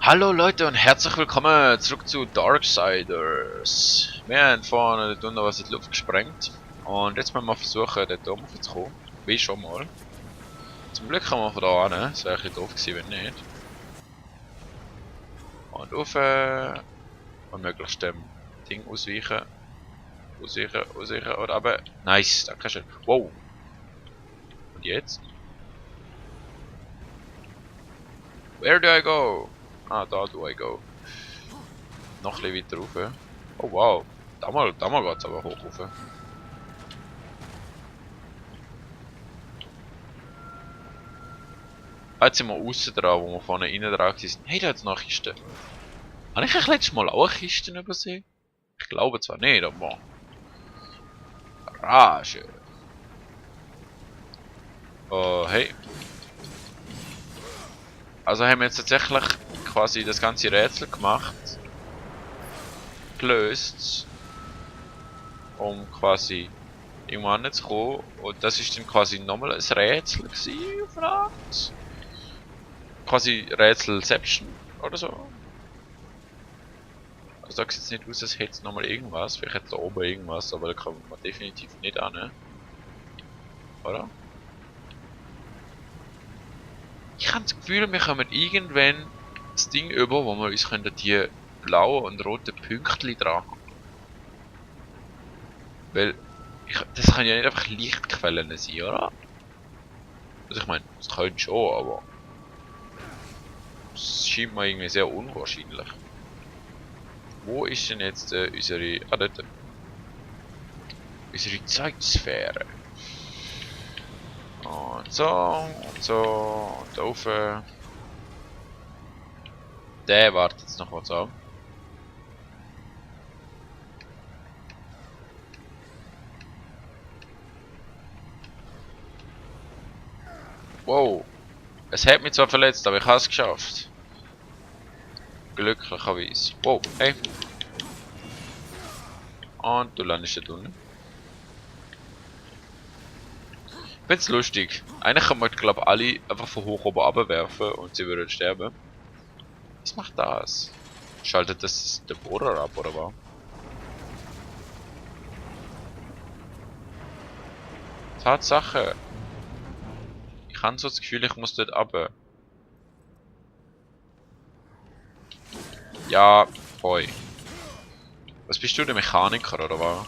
Hallo Leute und herzlich willkommen zurück zu Darksiders. Wir haben vorhin dort unten was in die Luft gesprengt und jetzt müssen wir versuchen, dort oben zu kommen. Wie schon mal. Zum Glück kommen wir von da an, es wäre ein bisschen doof gewesen, wenn nicht. Und rauf und möglichst dem Ding ausweichen. Ausweichen oder aber. Nice, danke schön. Wow. Und jetzt? Where do I go? Ah, da do I go. Noch ein bisschen weiter rauf. Oh wow. Da mal geht's aber hoch rauf. Jetzt sind wir aussen dran, wo wir vorne innen dran waren. Hey, da hat's noch Kisten. Habe ich eigentlich letztes Mal auch Kisten übersehen? Ich glaube zwar nicht, aber... Rage. Oh, hey. Also haben wir jetzt tatsächlich quasi das ganze Rätsel gemacht. Gelöst. Um quasi irgendwo anzukommen. Und das ist dann quasi nochmal ein Rätsel gewesen, auf eine Art. Quasi Rätselception oder so. Also da sieht es nicht aus, als hätte es nochmal irgendwas. Vielleicht hat da oben irgendwas, aber da kommt man definitiv nicht an. Oder? Ich habe das Gefühl, wir kommen irgendwann das Ding über, wo wir uns können die blauen und roten Pünktchen dran haben. Weil, das kann ja nicht einfach Lichtquellen sein, oder? Also ich meine, das können schon, aber... Es scheint mir irgendwie sehr unwahrscheinlich. Wo ist denn jetzt unsere... Ah, dort. Unsere Zeitsphäre. Und so, und so, und da rauf. Der wartet jetzt noch was an. Wow. Es hat mich zwar verletzt, aber ich habe es geschafft. Glücklicherweise. Wow, hey. Und du landest da unten. Ich find's lustig. Eigentlich kann man, glaube alle einfach von hoch oben abwerfen und sie würden sterben. Was macht das? Schaltet das der Bohrer ab, oder was? Tatsache. Ich habe so das Gefühl, ich muss dort ab. Ja, boy. Was bist du, der Mechaniker, oder was?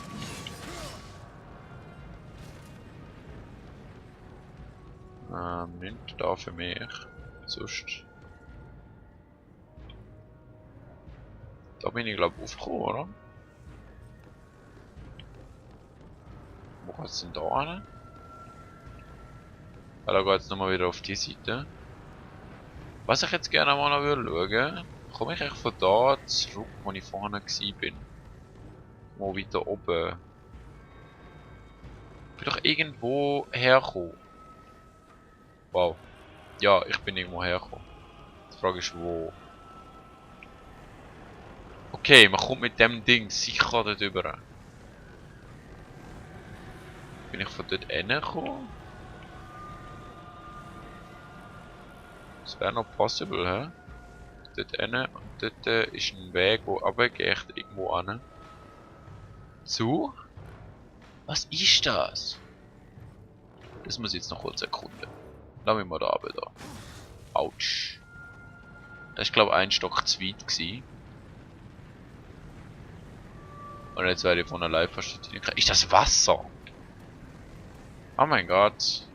Nicht da für mich. Sonst. Da bin ich glaube aufgekommen, oder? Wo geht's denn da hin? Da geht's nochmal wieder auf die Seite. Was ich jetzt gerne mal noch schauen, komme ich eigentlich von da zurück, wo ich vorne war? Mal weiter oben. Ich bin doch irgendwo hergekommen. Wow. Ja, ich bin irgendwo hergekommen. Die Frage ist wo. Okay, man kommt mit dem Ding sicher dort rüber. Bin ich von dort hingekommen? Das wäre noch possible, hä? Dort hin und dort ist ein Weg, der runtergeht irgendwo an. Zu? Was ist das? Das muss ich jetzt noch kurz erkunden. Lass mich mal da runter. Da. Autsch. Das war glaube ich ein Stock zu weit gewesen. Und jetzt werde ich von allein fast nicht hinkriegen. Ist das Wasser? Oh mein Gott.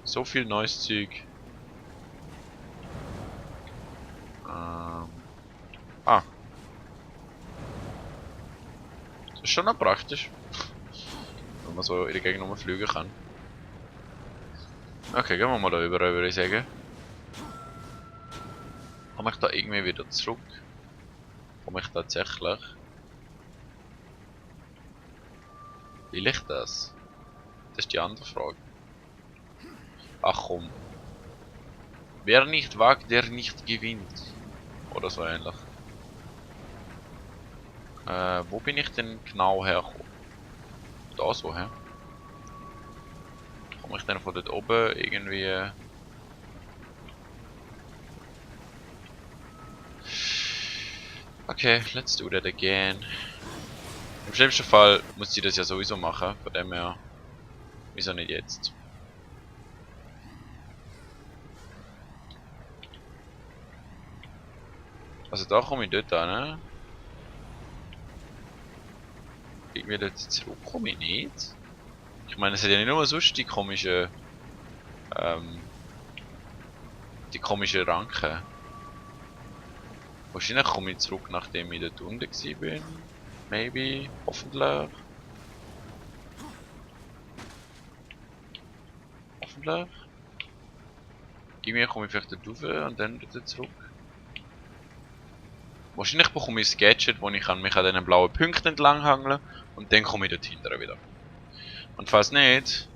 So viel neues Zeug. Ah. Das ist schon noch praktisch. Wenn man so in der Gegend fliegen kann. Okay, gehen wir mal da rüber, würde ich sagen. Komme ich da irgendwie wieder zurück? Komme ich tatsächlich? Will ich das? Das ist die andere Frage. Ach komm. Wer nicht wagt, der nicht gewinnt. Oder so ähnlich. Wo bin ich denn genau hergekommen? Da so, hä? Komme ich denn von dort oben irgendwie... Okay, let's do that again. Im schlimmsten Fall muss ich das ja sowieso machen, von dem her. Wieso nicht jetzt? Also da komme ich dort an, ne? Irgendwie dort zurück komme ich nicht. Ich meine, es hat ja nicht nur sonst die komischen Ranken. Wahrscheinlich komme ich zurück, nachdem ich dort unten war. Maybe. Hoffentlich. Hoffentlich. Irgendwie komme ich vielleicht dort rauf und dann dort zurück. Wahrscheinlich bekomme ich ein Gadget, wo ich mich an diesen blauen Punkten entlang hangeln und dann komme ich dort hinterher wieder. Und falls nicht,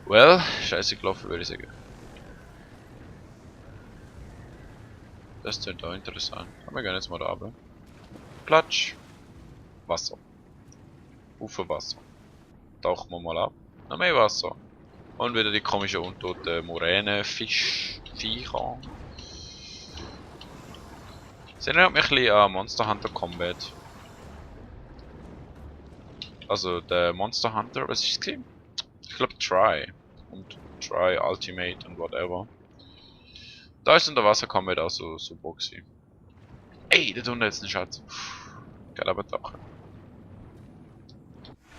well, scheiße gelaufen würde ich sagen. Das klingt auch interessant. Aber wir gehen jetzt mal da runter. Platsch. Wasser. Ufer Wasser. Tauchen wir mal ab. Noch mehr Wasser. Und wieder die komischen untoten Moräne, Viecher. Sie erinnert mich ein bisschen an Monster Hunter Combat. Also der Monster Hunter, was ist es? Ich glaube Try. Und Try Ultimate und whatever. Da ist in der Wasser Combat auch so boxy. Ey, da unten ist ein Schatz. Geil, aber tauchen.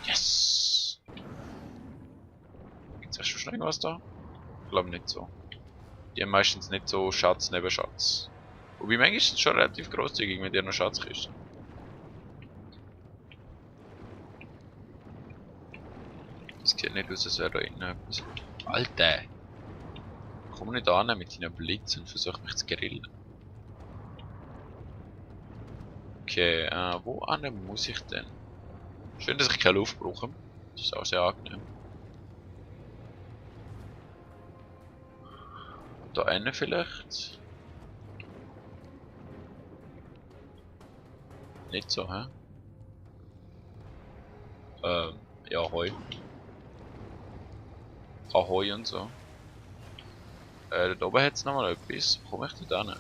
Yes! Gibt's echt schon irgendwas da? Ich glaube nicht so. Die haben meistens nicht so Schatz neben Schatz. Wobei manchmal ist es schon relativ großzügig mit ihren Schatzkisten. Das sieht nicht aus, als wäre da innen etwas. Alter! Komm nicht an mit deinen Blitzen und versuch mich zu grillen. Okay, wo an muss ich denn? Schön, dass ich keine Luft brauche. Das ist auch sehr angenehm. Da eine vielleicht? Nicht so, hä? Ja, Ahoi. Ahoi und so. Da oben hat es nochmal etwas. Wo komme ich denn da hin?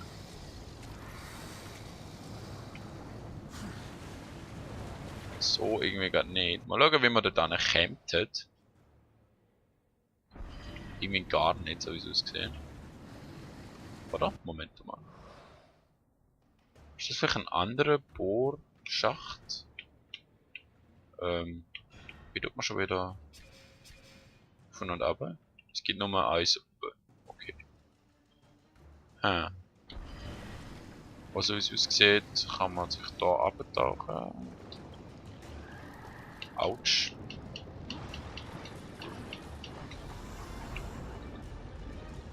So irgendwie gerade nicht. Mal schauen, wie man da dann kämpft. Irgendwie gar nicht, so wie es aussieht. Oder? Moment mal. Ist das vielleicht ein anderer Bohrschacht? Wie tut man schon wieder von und ab? Es geht nur eins. Okay. Also wie es aussieht, kann man sich da abtauchen. Autsch.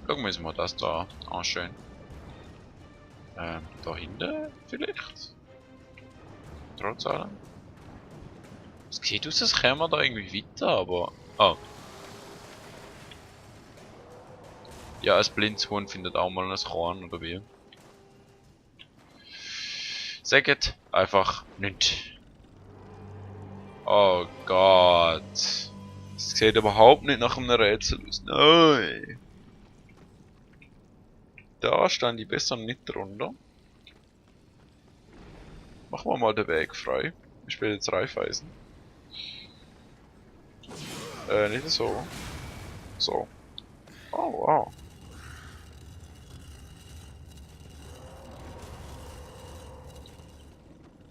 Schauen wir uns mal das da anschauen. Da hinten vielleicht? Trotz allem. Es sieht aus, als kämen wir da irgendwie weiter, aber... Oh. Ja, ein Blindshuhn findet auch mal ein Korn, oder wie? Sagt einfach nicht. Oh Gott. Es sieht überhaupt nicht nach einem Rätsel aus. Nein. Da stand ich besser nicht drunter. Machen wir mal den Weg frei. Ich spiele jetzt Reifeisen. Nicht so. So. Oh, wow.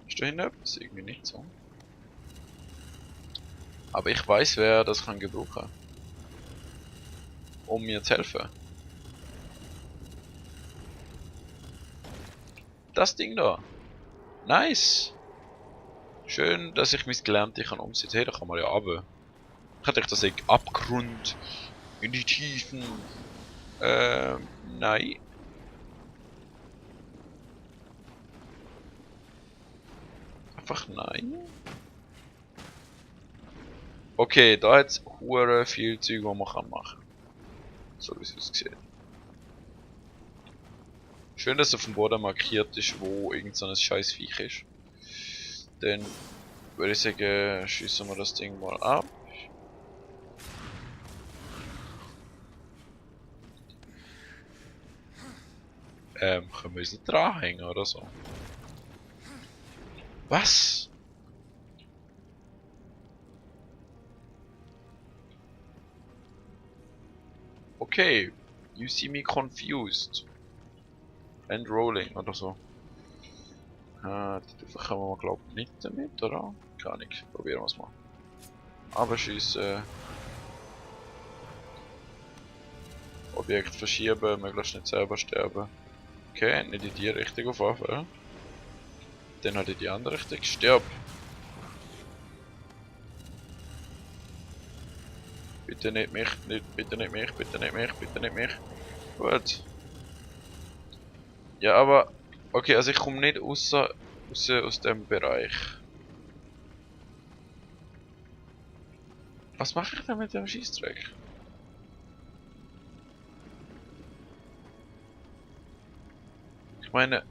Ist da hinten etwas? Irgendwie nicht so. Aber ich weiß, wer das kann gebrauchen. Um mir zu helfen. Das Ding da. Nice. Schön, dass ich mein Gelernte kann umsetzen. Hey, da kann man ja runter. Ich hätte das Abgrund in die Tiefen. Nein. Einfach nein. Okay, da hat es hure viel Zeug, was man machen kann. So wie es aussieht. Schön, dass auf dem Boden markiert ist, wo irgend so ein scheiß Viech ist. Dann würde ich sagen, schießen wir das Ding mal ab. Können wir uns nicht dranhängen oder so? Was? Okay. You see me confused. And rolling oder so. Die kommen wir glaube ich nicht damit, oder? Keine Ahnung. Probieren wir es mal. Aber schiessen. Objekt verschieben, möglichst nicht selber sterben. Okay, nicht in die Richtung auf jeden Fall. Dann halt in die andere Richtung. Stirb! Bitte nicht mich, bitte nicht mich, bitte nicht mich, bitte nicht mich. Gut. Ja, aber... Okay, also ich komme nicht raus aus dem Bereich. Was mache ich denn mit dem Scheissdreck? Ich meine...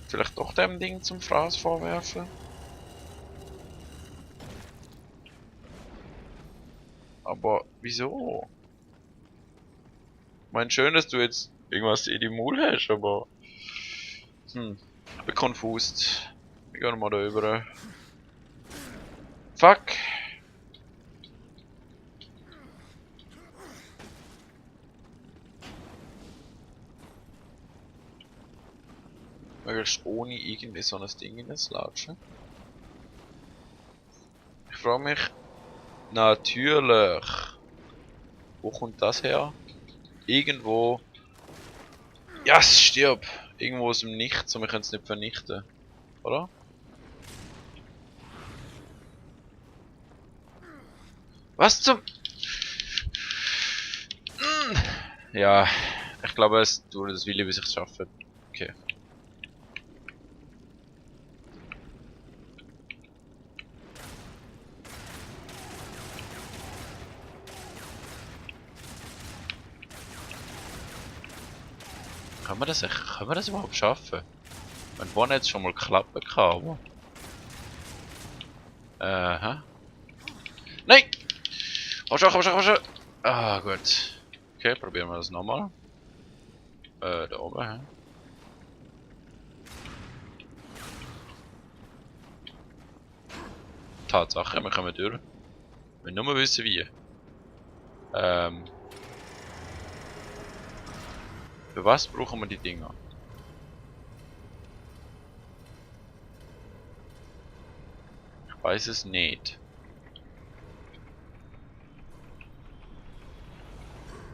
Vielleicht doch dem Ding zum Fraß vorwerfen? Aber wieso? Ich meine, schön, dass du jetzt irgendwas in die Maul hast, aber... ich bin confused. Wir gehen mal da rüber. Fuck! Möglichst ohne irgendwie so ein Ding in das Latschen. Ich frage mich... Natürlich! Wo kommt das her? Irgendwo... Yes, stirb! Irgendwo aus dem Nichts und wir können es nicht vernichten. Oder? Was zum... Ja, ich glaube es tut das Wille, bis ich es schaffe. Okay. Können wir das überhaupt schaffen? Mein One hat es schon mal klappen kann, aber... Nein! Komm schon, komm schon, komm schon! Ah, gut. Okay, probieren wir das nochmal. Da oben, hä? Tatsache, wir kommen durch. Wir nur wissen wie. Für was brauchen wir die Dinger? Ich weiß es nicht.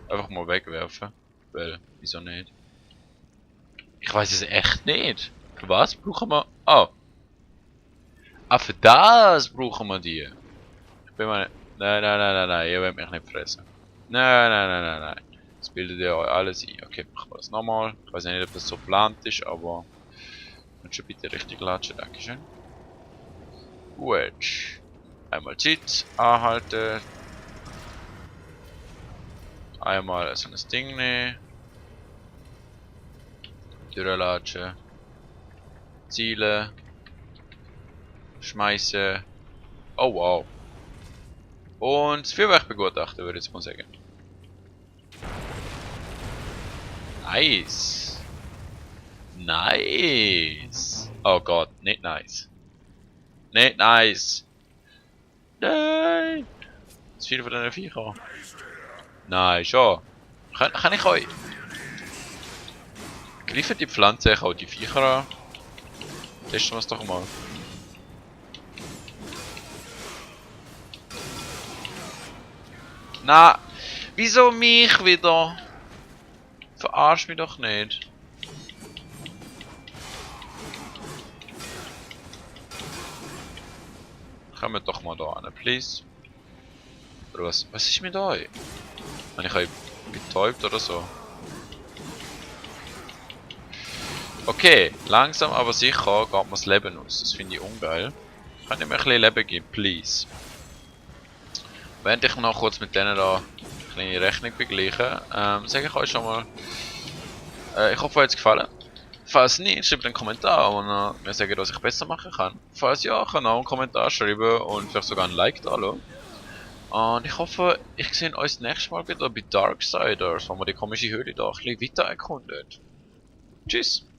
Einfach mal wegwerfen. Weil, wieso nicht? Ich weiß es echt nicht. Für was brauchen wir... Oh. Ah, für das brauchen wir die. Ich bin mal... Nein, nein, nein, nein, nein, ihr werdet mich nicht fressen. Nein, nein, nein, nein, nein. Das bildet ihr euch alles ein. Okay, machen wir das nochmal. Ich weiß nicht, ob das so geplant ist, aber... Könnt ihr bitte richtig latschen, dankeschön. Gut. Einmal Zeit anhalten. Einmal so ein Ding nehmen. Durchlatschen. Zielen. Schmeißen. Oh wow. Und das Feuerwerk begutachten, würde ich jetzt mal sagen. Nice. Nice. Oh Gott, nicht nice. Nicht nice. Nein. Das viele von diesen Viechern. Nein, schon. Kann ich euch... Greifen die Pflanzen auch die Viecher an? Testen wir es doch mal. Na, wieso mich wieder? Verarsch mich doch nicht. Kommen doch mal da an, please. Oder was ist mit euch? Habe ich euch betäubt oder so? Okay, langsam aber sicher geht mir das Leben aus. Das finde ich ungeil. Kann ich mir ein bisschen Leben geben, please? Während ich noch kurz mit denen da eine kleine Rechnung begleiche, sage ich euch schon mal, ich hoffe, euch hat es gefallen. Falls nicht, schreibt einen Kommentar und mir sagt, was ich besser machen kann. Falls ja, kann auch einen Kommentar schreiben und vielleicht sogar ein Like da lassen. Und ich hoffe, ich sehe uns nächstes Mal wieder bei Darksiders, wo wir die komische Höhle da ein bisschen weiter erkundet. Tschüss!